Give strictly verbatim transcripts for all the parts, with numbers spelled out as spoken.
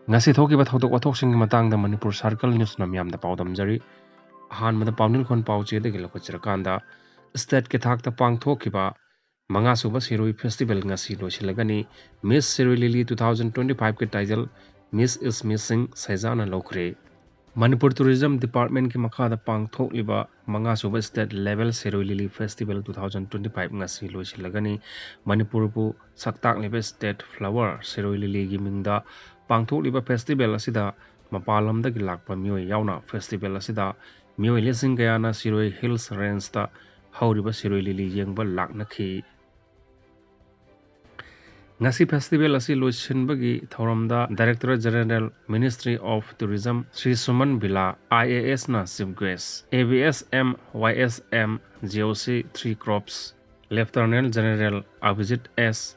ꯉꯁꯤ ꯊꯣꯛꯈꯤꯕ ꯊꯧꯗꯣꯛ ꯋꯥꯊꯣꯛꯁꯤꯡꯒꯤ ꯃꯇꯥꯡꯗ ꯃꯅꯤꯄꯨꯔ ꯁꯥꯔꯀꯜ ꯅ꯭ꯌꯨꯁꯅ ꯃꯤꯌꯥꯝꯗ ꯄꯥꯎꯗꯝꯖꯔꯤ꯫ ꯑꯍꯥꯟꯕꯗ ꯄꯥꯎꯅꯤꯜꯈꯣꯟ ꯄꯥꯎꯆꯦꯗꯒꯤ ꯂꯧꯈꯠꯆꯔꯀꯥꯟꯗ, ꯁ꯭ꯇꯦꯠꯀꯤ ꯊꯥꯛꯇ ꯄꯥꯡꯊꯣꯛꯈꯤꯕ ꯃꯉꯥꯁꯨꯕ ꯁꯤꯔꯣꯏ ꯐꯦꯁꯇꯤꯚꯦꯜ ꯉꯁꯤ ꯂꯣꯏꯁꯤꯜꯂꯒꯅꯤ꯫ ꯃꯤꯁ ꯁꯤꯔꯣꯏ ꯂꯤꯂꯤ two thousand twenty five ꯀꯤ ꯇꯥꯏꯇꯜ ꯃꯤꯁ ꯏꯁꯃꯤ ꯁꯤꯡ ꯁꯩꯖꯥꯅ ꯂꯧꯈ꯭ꯔꯦ꯫ ꯃꯅꯤꯄꯨꯔ ꯇꯨꯔꯤꯖꯝ ꯗꯤꯄꯥꯔꯠꯃꯦꯟꯠꯀꯤ ꯃꯈꯥꯗ ꯄꯥꯡꯊꯣꯛꯂꯤꯕ ꯃꯉꯥꯁꯨꯕ ꯁ꯭ꯇꯦꯠ ꯂꯦꯚꯦꯜ ꯁꯤꯔꯣꯏ ꯂꯤꯂꯤ festival two thousand twenty five ꯉꯁꯤ ꯂꯣꯏꯁꯤꯜꯂꯒꯅꯤ꯫ ꯃꯅꯤꯄꯨꯔꯕꯨ ꯁꯛꯇꯥꯛꯂꯤꯕ ꯁ꯭ꯇꯦꯠ ꯐ꯭ꯂꯥꯋꯔ ꯁꯤꯔꯣꯏ ꯂꯤꯂꯤꯒꯤ ꯃꯤꯡꯗ ꯄꯥꯡꯊꯣꯛꯂꯤꯕ ꯐꯦꯁꯇꯤꯚꯦꯜ ꯑꯁꯤꯗ ꯃꯄꯥꯟ ꯂꯝꯗꯒꯤ ꯂꯥꯛꯄ ꯃꯤꯑꯣꯏ ꯌꯥꯎꯅ ꯐꯦꯁꯇꯤꯚꯦꯜ ꯑꯁꯤꯗ ꯃꯤꯑꯣꯏ ꯂꯤꯁꯤꯡ ꯀꯌꯥꯅ ꯁꯤꯔꯣꯏ ꯍꯤꯜꯁ ꯔꯦꯟꯖꯇ ꯍꯧꯔꯤꯕ ꯁꯤꯔꯣꯏ ꯂꯤꯂꯤ ꯌꯦꯡꯕ ꯂꯥꯛꯅꯈꯤ꯫ ꯉꯁꯤ ꯐꯦꯁꯇꯤꯚꯦꯜ ꯑꯁꯤ ꯂꯣꯏꯁꯤꯟꯕꯒꯤ ꯊꯧꯔꯝꯗ Director General Ministry of Tourism Shri ꯁꯨꯃꯟ ꯕꯤꯂꯥ, IAS ꯅ chief guest, ABSM, YSM, GOC three Corps Lieutenant General Abhijit S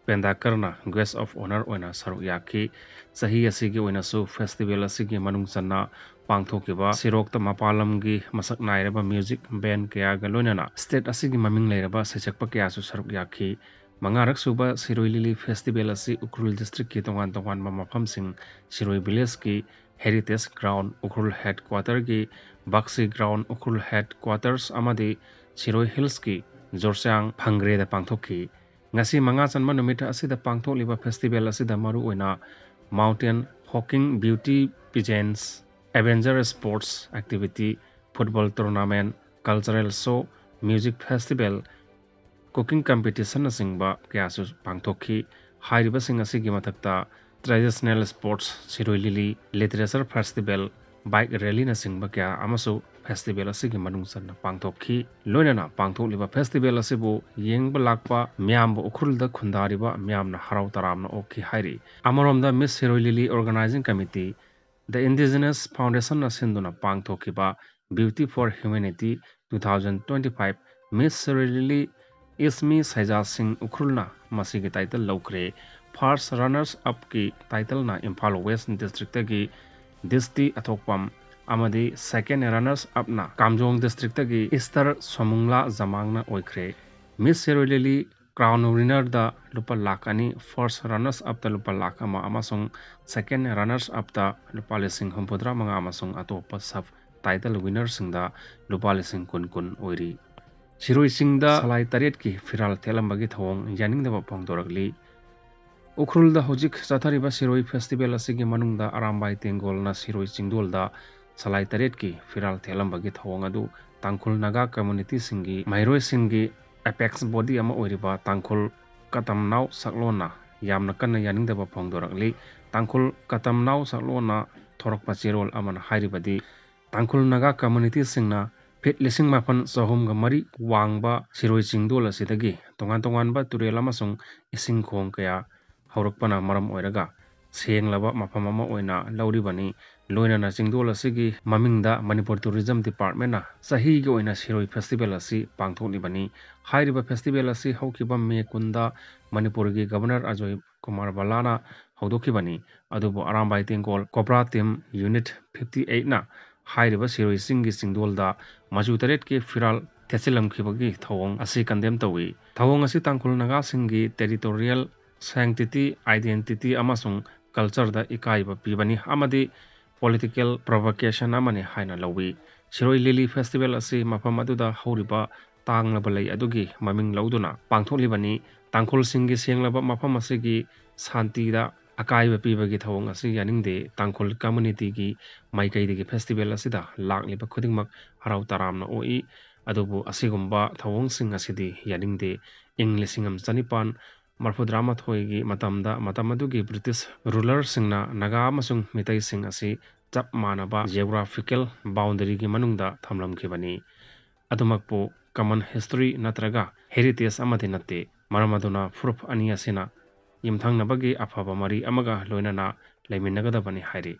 ꯄꯦꯟꯗꯥꯀꯔꯅ guest of honour ꯑꯣꯏꯅ ꯁꯔꯨꯛ ꯌꯥꯈꯤ꯫ ꯆꯍꯤ ꯑꯁꯤꯒꯤ ꯑꯣꯏꯅꯁꯨ ꯐꯦꯁꯇꯤꯚꯦꯜ ꯑꯁꯤꯒꯤ ꯃꯅꯨꯡ ꯆꯟꯅ ꯄꯥꯡꯊꯣꯛꯈꯤꯕ ꯁꯤꯔꯣꯛꯇ ꯃꯄꯥꯟ ꯂꯝꯒꯤ ꯃꯁꯛ ꯅꯥꯏꯔꯕ ꯃ꯭ꯌꯨꯖꯤꯛ ꯕꯦꯟ ꯀꯌꯥꯒ ꯂꯣꯏꯅꯅ ꯁ꯭ꯇꯦꯠ ꯑꯁꯤꯒꯤ ꯃꯃꯤꯡ ꯂꯩꯔꯕ ꯁꯩꯁꯛꯄ ꯀꯌꯥꯁꯨ ꯁꯔꯨꯛ ꯌꯥꯈꯤ꯫ ꯃꯉꯥꯔꯛ ꯁꯨꯕ ꯁꯤꯔꯣꯏ ꯂꯤꯂꯤ ꯐꯦꯁꯇꯤꯚꯦꯜ ꯑꯁꯤ ꯎꯈ꯭ꯔꯨꯜ ꯗꯤꯁꯇ꯭ꯔꯤꯛꯀꯤ ꯇꯣꯉꯥꯟ ꯇꯣꯉꯥꯟꯕ ꯃꯐꯝꯁꯤꯡ, ꯁꯤꯔꯣꯏ ꯚꯤꯂꯦꯖꯀꯤ ꯍꯦꯔꯤꯇꯦꯖ ꯒ꯭ꯔꯥꯎꯟ, ꯎꯈ꯭ꯔꯨꯜ ꯍꯦꯗꯀ꯭ꯋꯥꯇꯔꯒꯤ ꯕꯛꯁꯤ ꯒ꯭ꯔꯥꯎꯟ, ꯎꯈ꯭ꯔꯨꯜ ꯍꯦꯗꯀ꯭ꯋꯥꯇꯔꯁ ꯑꯃꯗꯤ ꯁꯤꯔꯣꯏ ꯍꯤꯜꯁꯀꯤ ꯖꯣꯔꯆꯥꯡ ꯐꯪꯒ꯭ꯔꯦꯗ ꯄꯥꯡꯊꯣꯛꯈꯤ꯫ ꯉꯁꯤ ꯃꯉꯥ ꯆꯟꯕ ꯅꯨꯃꯤꯠ ꯑꯁꯤꯗ ꯄꯥꯡꯊꯣꯛꯂꯤꯕ ꯐꯦꯁꯇꯤꯚꯦꯜ ꯑꯁꯤꯗ ꯃꯔꯨꯑꯣꯏꯅ mountain hiking, beauty pageants, adventure sports activity, football tournament, cultural show, music festival, cooking competition ꯅꯆꯤꯡꯕ ꯀꯌꯥꯁꯨ ꯄꯥꯡꯊꯣꯛꯈꯤ꯫ ꯍꯥꯏꯔꯤꯕꯁꯤꯡ ꯑꯁꯤꯒꯤ ꯃꯊꯛꯇ traditional sports, ꯁꯤꯔꯣꯏ ꯂꯤꯂꯤ, literature festival, bike rally ꯅꯆꯤꯡꯕ ꯀꯌꯥ ꯑꯃꯁꯨ ꯐꯦꯁꯇꯤꯚꯦꯜ ꯑꯁꯤꯒꯤ ꯃꯅꯨꯡ ꯆꯟꯅ ꯄꯥꯡꯊꯣꯛꯈꯤ꯫ ꯂꯣꯏꯅꯅ ꯄꯥꯡꯊꯣꯛꯂꯤꯕ ꯐꯦꯁꯇꯤꯚꯦꯜ ꯑꯁꯤꯕꯨ ꯌꯦꯡꯕ ꯂꯥꯛꯄ ꯃꯤꯌꯥꯝꯕꯨ ꯎꯈ꯭ꯔꯨꯜꯗ ꯈꯨꯟꯗꯥꯔꯤꯕ ꯃꯤꯌꯥꯝꯅ ꯍꯔꯥꯎ ꯇꯔꯥꯝꯅ ꯑꯣꯛꯈꯤ ꯍꯥꯏꯔꯤ꯫ ꯑꯃꯔꯣꯝꯗ Miss Shirui Lily organizing committee, The Indigenous Foundation ꯅ ꯁꯤꯟꯗꯨꯅ ꯄꯥꯡꯊꯣꯛꯈꯤꯕ Beauty for Humanity two thousand twenty five Miss Sirui Lily ꯏꯁꯃꯤ ꯁꯩꯖꯥ ꯁꯤꯡ ꯎꯈ꯭ꯔꯨꯜꯅ ꯃꯁꯤꯒꯤ ꯇꯥꯏꯇꯜ ꯂꯧꯈ꯭ꯔꯦ꯫ ꯐꯥꯔꯁ ꯔꯅꯔꯁ ꯑꯞꯀꯤ ꯇꯥꯏꯇꯜꯅ ꯏꯝꯐꯥꯜ ꯋꯦꯁ ꯗꯤꯁꯇ꯭ꯔꯤꯛꯇꯒꯤ ꯗꯤꯁꯇꯤ ꯑꯊꯣꯛꯄꯝ ꯑꯃꯗꯤ ꯁꯦꯀꯦꯟ ꯔꯅꯔꯁ ꯑꯞꯅ ꯀꯥꯝꯖꯣꯡ ꯗꯤꯁꯇ꯭ꯔꯤꯛꯇꯒꯤ ꯏꯁꯇꯔ ꯁꯣꯃꯨꯡꯂꯥ ꯖꯃꯥꯡꯅ ꯑꯣꯏꯈ꯭ꯔꯦ꯫ ꯃꯤꯁ ꯁꯤꯔꯣꯏ ꯂꯤꯂꯤ Crown winner ꯗ ꯂꯨꯄꯥ ꯂꯥꯈ ꯑꯅꯤ, first runners up ꯇ ꯂꯨꯄꯥ ꯂꯥꯈ ꯑꯃ ꯑꯃꯁꯨꯡ second runners up ꯇ ꯂꯨꯄꯥ ꯂꯤꯁꯤꯡ ꯍꯨꯝꯐꯨꯇꯔꯥ ꯃꯉꯥ ꯑꯃꯁꯨꯡ ꯑꯇꯣꯞꯄ sub title winner ꯁꯤꯡꯗ ꯂꯨꯄꯥ ꯂꯤꯁꯤꯡ ꯀꯨꯟ ꯀꯨꯟ ꯑꯣꯏꯔꯤ꯫ ꯁꯤꯔꯣꯏ ꯆꯤꯡꯗ ꯁꯂꯥꯏ ꯇꯔꯦꯠꯀꯤ ꯐꯤꯔꯥꯜ ꯊꯦꯠꯂꯝꯕꯒꯤ ꯊꯧꯑꯣꯡ ꯌꯥꯅꯤꯡꯗꯕ ꯐꯣꯡꯗꯣꯔꯛꯂꯤ꯫ ꯎꯈ꯭ꯔꯨꯜꯗ ꯍꯧꯖꯤꯛ ꯆꯠꯊꯔꯤꯕ ꯁꯤꯔꯣꯏ festival ꯑꯁꯤꯒꯤ ꯃꯅꯨꯡꯗ ꯑꯔꯥꯝꯕꯥꯏ ꯇꯦꯡꯒꯣꯜꯅ ꯁꯤꯔꯣꯏ ꯆꯤꯡꯗꯣꯜꯗ ꯁꯂꯥꯏ ꯇꯔꯦꯠꯀꯤ ꯐꯤꯔꯥꯜ ꯊꯦꯠꯂꯝꯕꯒꯤ ꯊꯧꯑꯣꯡ ꯑꯗꯨ ꯇꯥꯡꯈꯨꯜ ꯅꯥꯒꯥ community ꯁꯤꯡꯒꯤ ꯃꯍꯩꯔꯣꯏꯁꯤꯡꯒꯤ apex body ꯑꯃ ꯑꯣꯏꯔꯤꯕ ꯇꯥꯡꯈꯨꯜ ꯀꯇꯝꯅꯥꯎ ꯁꯛꯂꯣꯟꯅ ꯌꯥꯝꯅ ꯀꯟꯅ ꯌꯥꯅꯤꯡꯗꯕ ꯐꯣꯡꯗꯣꯔꯛꯂꯤ꯫ ꯇꯥꯡꯈꯨꯜ ꯀꯇꯝꯅꯥꯎ ꯁꯛꯂꯣꯟꯅ ꯊꯣꯔꯛꯄ ꯆꯦꯔꯣꯜ ꯑꯃꯅ ꯍꯥꯏꯔꯤꯕꯗꯤ, ꯇꯥꯡꯈꯨꯜ ꯅꯥꯒꯥ community ꯁꯤꯡꯅ ꯐꯤꯠ ꯂꯤꯁꯤꯡ ꯃꯥꯄꯟ ꯆꯍꯨꯝꯒ ꯃꯔꯤ ꯋꯥꯡꯕ ꯁꯤꯔꯣꯏ ꯆꯤꯡꯗꯣꯜ ꯑꯁꯤꯗꯒꯤ ꯇꯣꯉꯥꯟ ꯇꯣꯉꯥꯟꯕ ꯇꯨꯔꯦꯜ ꯑꯃꯁꯨꯡ ꯏꯁꯤꯡ ꯈꯣꯡ ꯀꯌꯥ ꯍꯧꯔꯛꯄꯅ ꯃꯔꯝ ꯑꯣꯏꯔꯒ ꯁꯦꯡꯂꯕ ꯃꯐꯝ ꯑꯃ ꯑꯣꯏꯅ ꯂꯧꯔꯤꯕꯅꯤ꯫ ꯂꯣꯏꯅꯅ ꯆꯤꯡꯗꯣꯜ ꯑꯁꯤꯒꯤ ꯃꯃꯤꯡꯗ ꯃꯅꯤꯄꯨꯔ tourism department ꯅ ꯆꯍꯤꯒꯤ ꯑꯣꯏꯅ ꯁꯤꯔꯣꯏ festival ꯑꯁꯤ ꯄꯥꯡꯊꯣꯛꯂꯤꯕꯅꯤ꯫ ꯍꯥꯏꯔꯤꯕ festival ꯑꯁꯤ ꯍꯧꯈꯤꯕ ꯃꯦ ꯀꯨꯟꯗ ꯃꯅꯤꯄꯨꯔꯒꯤ governor ꯑꯖꯣꯏ ꯀꯨꯃꯥꯔ ꯚꯜꯂꯥꯅ ꯍꯧꯗꯣꯛꯈꯤꯕꯅꯤ꯫ ꯑꯗꯨꯕꯨ Arambai Tenggol cobra team unit fifty eight ꯅ ꯍꯥꯏꯔꯤꯕ ꯁꯤꯔꯣꯏ ꯆꯤꯡꯒꯤ ꯆꯤꯡꯗꯣꯜꯗ ꯃꯆꯨ ꯇꯔꯦꯠꯀꯤ ꯐꯤꯔꯥꯜ ꯊꯦꯠꯆꯤꯜꯂꯝꯈꯤꯕꯒꯤ ꯊꯧꯑꯣꯡ ꯑꯁꯤ condemn ꯇꯧꯏ꯫ ꯊꯧꯑꯣꯡ ꯑꯁꯤ ꯇꯥꯡꯈꯨꯜ ꯅꯥꯒꯥꯁꯤꯡꯒꯤ territorial sanctity, identity ꯑꯃꯁꯨꯡ culture ꯗ ꯏꯀꯥꯏꯕ ꯄꯤꯕꯅꯤ ꯑꯃꯗꯤ political provocation ꯑꯃꯅꯤ ꯍꯥꯏꯅ ꯂꯧꯏ꯫ ꯁꯤꯔꯣꯏ ꯂꯤꯂꯤ festival ꯑꯁꯤ ꯃꯐꯝ ꯑꯗꯨꯗ ꯍꯧꯔꯤꯕ ꯇꯥꯡꯂꯕ ꯂꯩ ꯑꯗꯨꯒꯤ ꯃꯃꯤꯡ ꯂꯧꯗꯨꯅ ꯄꯥꯡꯊꯣꯛꯂꯤꯕꯅꯤ꯫ ꯇꯥꯡꯈꯨꯜꯁꯤꯡꯒꯤ ꯁꯦꯡꯂꯕ ꯃꯐꯝ ꯑꯁꯤꯒꯤ ꯁꯥꯟꯇꯤꯗ ꯑꯀꯥꯏꯕ ꯄꯤꯕꯒꯤ ꯊꯧꯑꯣꯡ ꯑꯁꯤ ꯌꯥꯅꯤꯡꯗꯦ꯫ ꯇꯥꯡꯈꯨꯜ community ꯒꯤ ꯃꯥꯏꯀꯩꯗꯒꯤ festival ꯑꯁꯤꯗ ꯂꯥꯛꯂꯤꯕ ꯈꯨꯗꯤꯡꯃꯛ ꯍꯔꯥꯎ ꯇꯔꯥꯝꯅ ꯑꯣꯛꯏ꯫ ꯑꯗꯨꯕꯨ ꯑꯁꯤꯒꯨꯝꯕ ꯊꯧꯑꯣꯡꯁꯤꯡ ꯑꯁꯤꯗꯤ ꯌꯥꯅꯤꯡꯗꯦ꯫ ꯏꯪ ꯂꯤꯁꯤꯡ ꯑꯃ ꯆꯅꯤꯄꯥꯟ ꯃꯔꯐꯨꯇꯔꯥꯃꯥꯊꯣꯏꯒꯤ ꯃꯇꯝꯗ ꯃꯇꯝ ꯑꯗꯨꯒꯤ British ruler ꯁꯤꯡꯅ ꯅꯥꯒꯥ ꯑꯃꯁꯨꯡ ꯃꯤꯇꯩꯁꯤꯡ ꯑꯁꯤ ꯆꯞ ꯃꯥꯟꯅꯕ geographical boundary ꯒꯤ ꯃꯅꯨꯡꯗ ꯊꯝꯂꯝꯈꯤꯕꯅꯤ꯫ ꯑꯗꯨꯃꯛꯄꯨ common history ꯅꯠꯇ꯭ꯔꯒ heritage ꯑꯃꯗꯤ ꯅꯠꯇꯦ꯫ ꯃꯔꯝ ꯑꯗꯨꯅ ꯐꯨꯔꯨꯞ ꯑꯅꯤ ꯑꯁꯤꯅ ꯌꯨꯝꯊꯪꯅꯕꯒꯤ ꯑꯐꯕ ꯃꯔꯤ ꯑꯃꯒ ꯂꯣꯏꯅꯅ ꯂꯩꯃꯤꯟꯅꯒꯗꯕꯅꯤ ꯍꯥꯏꯔꯤ꯫